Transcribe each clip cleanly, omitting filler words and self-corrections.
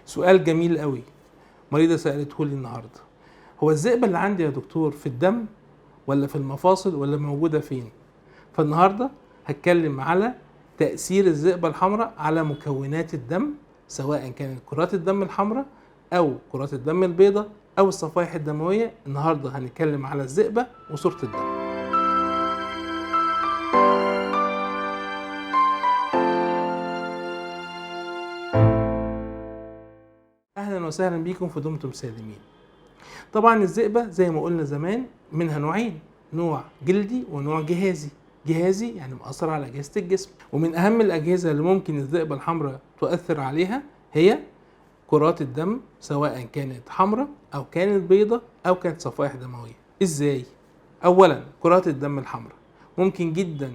سؤال جميل قوي مريضة سألته لي النهاردة: هو الذئبة اللي عندي يا دكتور في الدم ولا في المفاصل ولا موجودة فين؟ فالنهاردة هتكلم على تأثير الذئبة الحمراء على مكونات الدم، سواء كانت كرات الدم الحمراء أو كرات الدم البيضاء أو الصفائح الدموية. النهاردة هنتكلم على الذئبة وصورة الدم. أهلا وسهلا بيكم في دمتم سالمين. طبعا الذئبة زي ما قلنا زمان منها نوعين، نوع جلدي ونوع جهازي. جهازي يعني مأثر على أجهزة الجسم، ومن أهم الأجهزة اللي ممكن الذئبة الحمراء تؤثر عليها هي كرات الدم، سواء كانت حمراء أو كانت بيضاء أو كانت صفائح دموية. إزاي؟ أولا كرات الدم الحمراء ممكن جدا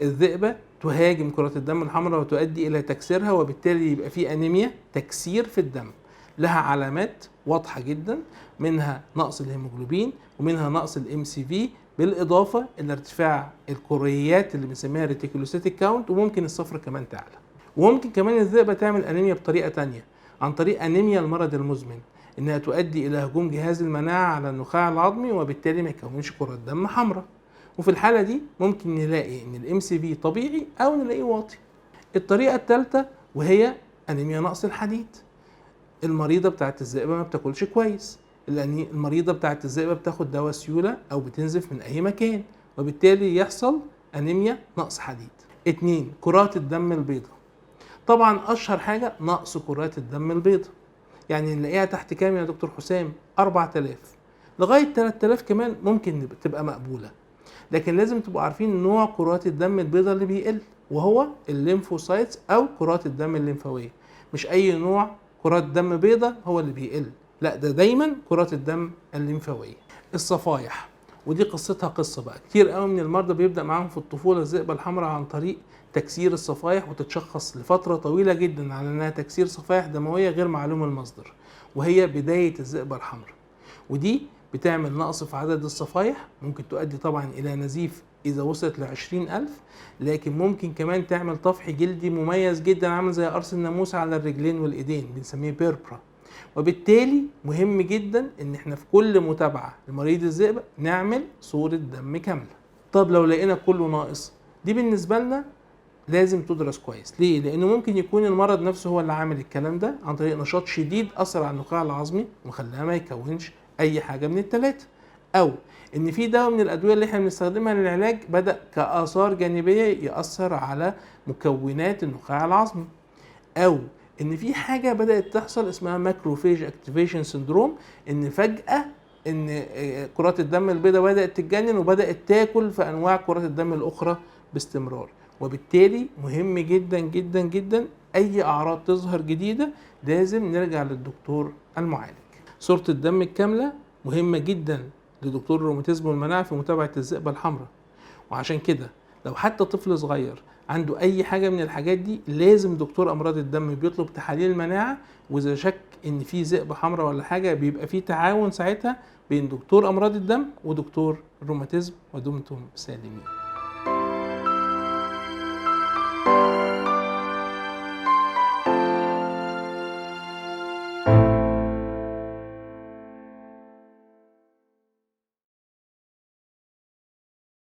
الذئبة تهاجم كرات الدم الحمراء وتؤدي إلى تكسيرها، وبالتالي يبقى في أنيميا، تكسير في الدم، لها علامات واضحة جدا، منها نقص الهيموجلوبين ومنها نقص ال MCV، بالإضافة إلى ارتفاع الكريات اللي بنسميها reticulocytic count، وممكن الصفرة كمان تعلى. وممكن كمان الذئبة تعمل أنيميا بطريقة تانية، عن طريق أنيميا المرض المزمن، إنها تؤدي إلى هجوم جهاز المناعة على النخاع العظمي، وبالتالي ما يكونش كرات دم حمراء. وفي الحالة دي ممكن نلاقي إن ال MCV طبيعي أو نلاقيه واطي. الطريقة الثالثة وهي أنيميا نقص الحديد. المريضة بتاعت الذئبة ما بتاكلش كويس، لأن المريضة بتاعت الذئبة بتاخد دواء سيولة أو بتنزف من أي مكان، وبالتالي يحصل أنيميا نقص حديد. 2، كرات الدم البيضاء. طبعا أشهر حاجة نقص كرات الدم البيضاء، يعني نلاقيها تحت كام يا دكتور حسام؟ 4000 لغاية 3000 كمان ممكن تبقى مقبولة، لكن لازم تبقوا عارفين نوع كرات الدم البيضاء اللي بيقل، وهو ال lymphocytes أو كرات الدم الليمفاوية. مش أي نوع كرات دم بيضاء هو اللي بيقل، لا ده دايما كرات الدم الليمفاوية. الصفائح، ودي قصتها قصة بقى، كتير قوي من المرضى بيبدأ معاهم في الطفولة الذئبة الحمراء عن طريق تكسير الصفائح، وتتشخص لفترة طويلة جدا على انها تكسير صفائح دموية غير معلوم المصدر، وهي بداية الذئبة الحمراء. ودي بتعمل نقص في عدد الصفائح، ممكن تؤدي طبعا الى نزيف اذا وصلت ل20,000، لكن ممكن كمان تعمل طفح جلدي مميز جدا عامل زي قرص الناموس على الرجلين والايدين، بنسميه purpura. وبالتالي مهم جدا ان احنا في كل متابعة لمريض الذئبة نعمل صورة دم كاملة. طب لو لقينا كله ناقص، دي بالنسبة لنا لازم تدرس كويس. ليه؟ لانه ممكن يكون المرض نفسه هو اللي عامل الكلام ده عن طريق نشاط شديد اثر على النخاع العظمي وخلاه ما يكونش اي حاجة من الثلاثة، او ان في دواء من الادوية اللي احنا بنستخدمها للعلاج بدأ كآثار جانبية يأثر على مكونات النخاع العظمي، او ان في حاجة بدأت تحصل اسمها macrophage activation syndrome، ان فجأة ان كرات الدم البيضاء بدأت تتجنن وبدأت تاكل في انواع كرات الدم الاخرى باستمرار. وبالتالي مهم جدا جدا جدا اي اعراض تظهر جديدة لازم نرجع للدكتور المعالج. صورة الدم الكاملة مهمة جدا لدكتور الروماتيزم والمناعة في متابعة الذئبة الحمراء، وعشان كده لو حتى طفل صغير عنده اي حاجة من الحاجات دي لازم دكتور امراض الدم بيطلب تحاليل المناعة، واذا شك ان في ذئبة حمراء ولا حاجة بيبقى في تعاون ساعتها بين دكتور امراض الدم ودكتور الروماتيزم. ودمتم سالمين.